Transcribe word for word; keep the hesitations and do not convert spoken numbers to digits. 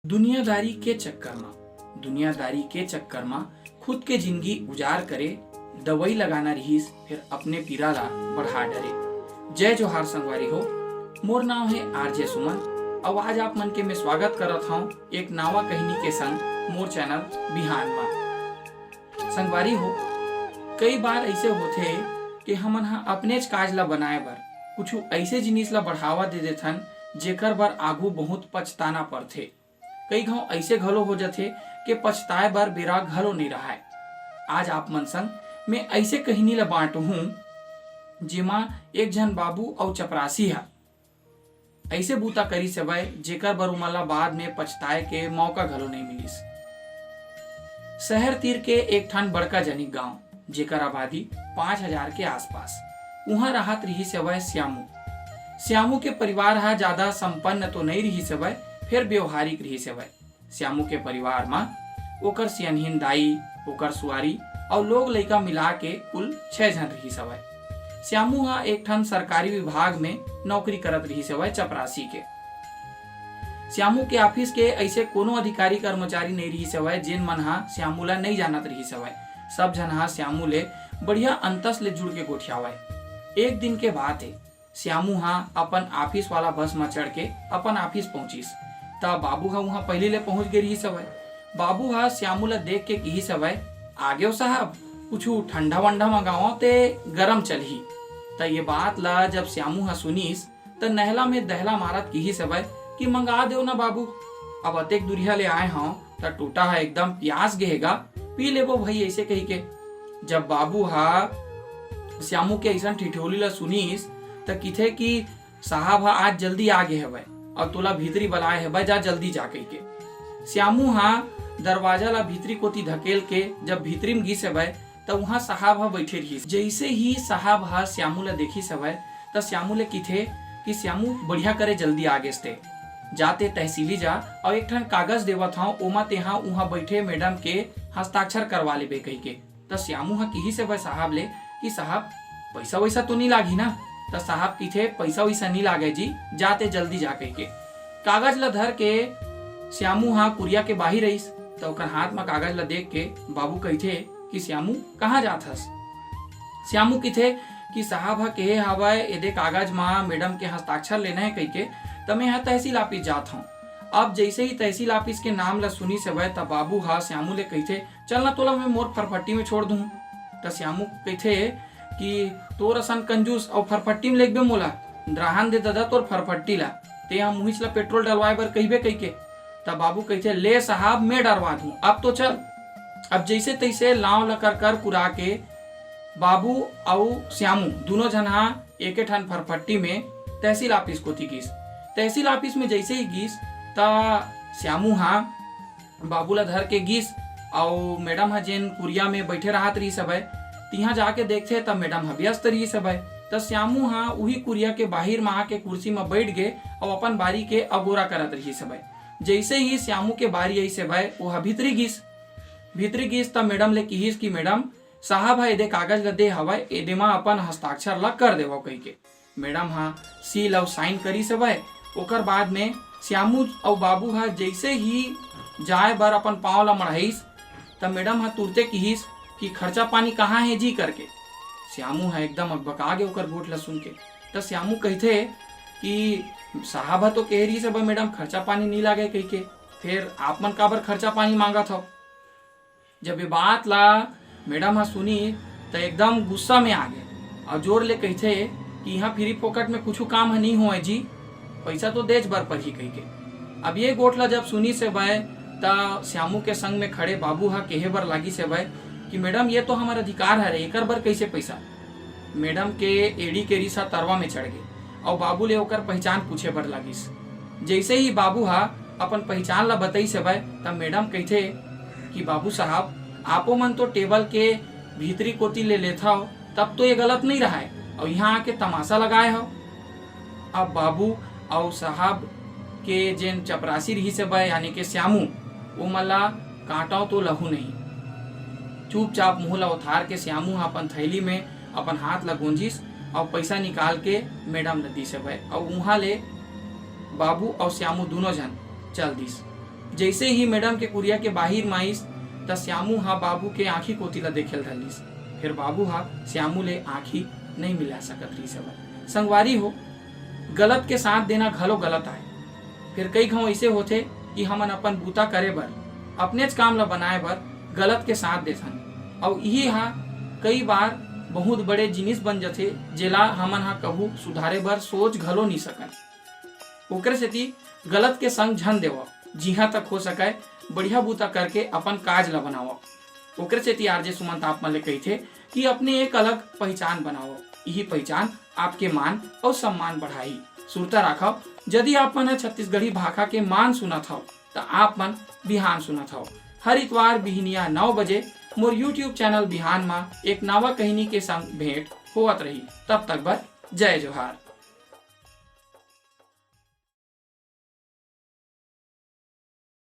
दुनियादारी के चक्कर म दुनियादारी के चक्कर म खुद के जिंदगी उजार करे, दवई लगाना रिहिस, फेर अपने पीरा ला बढ़ा डरे। जय जोहार संगवारी हो, मोर नाव हे आरजे सुमन। अउ आज आप मन के मैं स्वागत करत हौं एक नावा कहिनी के संग मोर चैनल बिहान म। संगवारी हो, कई बार ऐसे होथे कि हमन ह अपनेच काज ला बनाए बर कुछु ऐसे जिनिस ला बढ़ावा दे देथन, जेकर बर आगू बहुत पछताना पड़थे। कई घाव ऐसे घलो हो जथे के पछताए बर बेरा घलो नइ रहाय। आज आप मन संग मैं ऐसे कहिनी ला बांटहूं, जेमा एक झन बाबू अउ चपरासी ह ऐसे बूता करिस हवय, जेकर बर उमन ला बाद में पछताए के मौका घलो नइ मिलिस। शहर तीर के एक ठन बड़का जनिक गांव, जेकर आबादी पाँच हजार के आसपास, उहां राहत रिहिस हवय श्यामू। श्यामू के परिवार ह जादा संपन्न तो नइ रिहिस हवय, फेर व्यवहारिक रिहिस हवय। श्यामू के परिवार म ओकर सियनहिन दाई, ओकर सुआरी अउ लोग लइका मिला के कुल छह झन रिहिस हवय। श्यामू ह एक ठन सरकारी विभाग में नौकरी करत रिहिस हवय, चपरासी के। श्यामू के ऑफिस के ऐसे कोनो अधिकारी कर्मचारी नइ रिहिस हवय, जेन मन ह श्यामू ला नइ जानत रिहिस हवय। सब झन ह श्यामू ले बढ़िया अंतस ले जुड़ के गोठियावय। एक दिन के बात हे, श्यामू ह अपन ऑफिस वाला बस म चढ़ के अपन ऑफिस पहुंचिस, त बाबू ह उहां पहिली ले पहुंच गे रिहिस हवय। बाबू ह श्यामू ला देख के किहिस हवय, "आ गेव साहब, कुछु ठंडा वंडा मंगावव ते गरम चलही।" त ये बात ला जब श्यामू ह सुनिस, त नहला में दहला मारत किहिस हवय कि, "मंगा देव ना बाबू, अब अतेक दुरिहा ले आए हंव, त टोटा ह एकदम पियास गे हे गा, पी लेबो भई," ऐसे कहि के। जब बाबू ह श्यामू के अइसन ठिठोली ला सुनिस, त किथे कि, "साहब ह आज जल्दी आ गे हवय अउ तोला भीतरी बलाए हवय, जा जल्दी जा," कहिके। श्यामू ह दरवाजा ला भीतरी कोती धकेल के जब भीतरी म गिस हवय, त उहां साहब ह बइठे रिहिस। जइसे ही साहब ह श्यामू ला देखिस हवय, त श्यामू ले किथे कि, "श्यामू, बढ़िया करे जल्दी आ गेस ते। जा ते तहसीली जा अउ एक ठन कागज देवत हंव, ओमा तेहा उहां बइठे मैडम के हस्ताक्षर करवा लेबे," कहिके। त श्यामू ह किहिस हवय साहब ले कि, "साहब, पइसा वइसा तो नी लागही ना?" त साहब किथे, "पइसा वइसा नी लागे जी, जा ते जल्दी जा," कहिके। कागज ल धर के श्यामू ह कुरिया के बाहिर अइस, त ओकर हाथ म कागज ल देख के बाबू कहिथे कि, "श्यामू, कहाँ जात हस?" श्यामू किथे कि, "साहब ह केहे हावय, एदे कागज म मैडम के हस्ताक्षर लेना हे," कहिके, "त मैं ह तहसील ऑफिस जात हंव।" अब जइसे ही तहसील ऑफिस के नाम ल सुनिस हवय, त बाबू ह श्यामू ले कहिथे, "चल ना, तोला मैं मोर फरफट्टी में छोड़ दूं।" त श्यामू कहिथे कि, "तोर असन कंजूस अउ फरफट्टी में लेगबे मोला? रहन दे ददा तोर फरफट्टी ला, तेहा मुहिच ला पेट्रोल डलवाए बर कहिबे," कहिके। त बाबू कहिथे, "ले साहब, मैं डरवा दूं, अब तो चल।" अब जइसे तइसे लाव ल कर कर पुरा के बाबू अउ श्यामू दूनों झन ह एके ठन फरफट्टी में तहसील ऑफिस कोती गिस। तहसील ऑफिस में जइसे ही गिस, त श्यामू ह बाबू ला धर के गिस, अउ मैडम ह जेन कुरिया में बइठे राहत रिहिस हवय, तिहां जाके देखथे त मैडम ह व्यस्त रिहिस हवय। त श्यामू ह उही कुरिया के बाहिर म आके कुर्सी म बइठ गे अउ अपन बारी के अगोरा करत रिहिस हवय। जइसे ही श्यामू के बारी अइस हवय, ओह भीतरी गिस। भीतरी गिस त मैडम ले किहिस कि, "मैडम, साहब ह एदे कागज ल दे हवय, एदे म अपन हस्ताक्षर ल कर देवव," कहिके। मैडम ह सील अउ साइन करिस हवय। ओकर बाद में श्यामू अउ बाबू ह जइसे ही जाए बर अपन पांव ल मढ़ाइस, त मैडम ह तुरते किहिस कि, "खर्चा पानी कहाँ हे जी?" करके। श्यामू ह एकदम अकबका गे ओकर गोठ ल सुन के। त श्यामू कहिथे कि, "साहब ह तो कहे रिहिस हवय मैडम, खर्चा पानी नी लागे," कहिके, "फेर आप मन काबर खर्चा पानी मांगत हव?" जब ये बात ला मैडम ह सुनी, त एकदम गुस्सा में आ गे अउ जोर ले कहिथे कि, "इहां फ्री फोकट में कुछु काम ह नी होवय जी, पइसा तो देच बर परही," कहिके। अब ये गोठ ला जब सुनिस हवय, त श्यामू के संग में खड़े बाबू ह केहे बर लागिस हवय कि, "मैडम, ये तो हमर अधिकार हरे, एकर बर कइसे पइसा?" मैडम के एड़ी के रिस ह तरवा में चढ़ गे अउ बाबू ले ओकर पहिचान पूछे बर लागिस। जइसे ही बाबू ह अपन पहिचान ला बतइस हवय, त मैडम कहिथे कि, "बाबू साहब, आपो मन तो टेबल के भीतरी कोती ले लेथव, तब तो ये गलत नइ रहय, अउ इहां आके तमाशा लगाए हव।" अब बाबू अउ साहब के जेन चपरासी रिहिस हवय, यानी के श्यामू, ओमन ला कांटव तो लहू नहीं। चुपचाप मुंह ला उथार के श्यामू ह अपन थैली में अपन हाथ ला गोंजिस अउ पइसा निकाल के मैडम ला दिस हवय अउ उहां ले बाबू अउ श्यामू दूनों झन चल दिस। जइसे ही मैडम के कुरिया के बाहिर म आइस, त श्यामू ह बाबू के आँखी कोती ल देखे ल धर लिस। फेर बाबू ह श्यामू ले आँखी नइ मिला सकत रिहिस हवय। संगवारी हो, गलत के साथ देना घलो गलत आय। फेर कई घांव अइसे होथे कि हमन अपन बूता करे बर, अपनेच काम ल बनाए बर गलत के साथ देथन, अउ इही ह कई बार बहुत बड़े जिनिस बन जथे, जेला हमन ह कभू सुधारे बर सोच घलो नइ सकन। ओकरे सेती गलत के संग झन देवव, जिहां तक हो सकय बढ़िया बूता करके अपन काज ल बनावव। ओकरे सेती आरजे सुमंत आप मन ले कहिथे कि अपने एक अलग पहिचान बनावव, इही पहिचान आपके मान अउ सम्मान बढ़ाही। सुरता राखव, जदि आप मन ह छत्तीसगढ़ी भाखा के मान सुनत हव, त आप मन बिहान सुनत हव। हर इतवार बिहनिया नौ बजे मोर YouTube चैनल बिहान म एक नवा कहिनी के संग भेंट होवत रही। तब तक बर जय जोहार।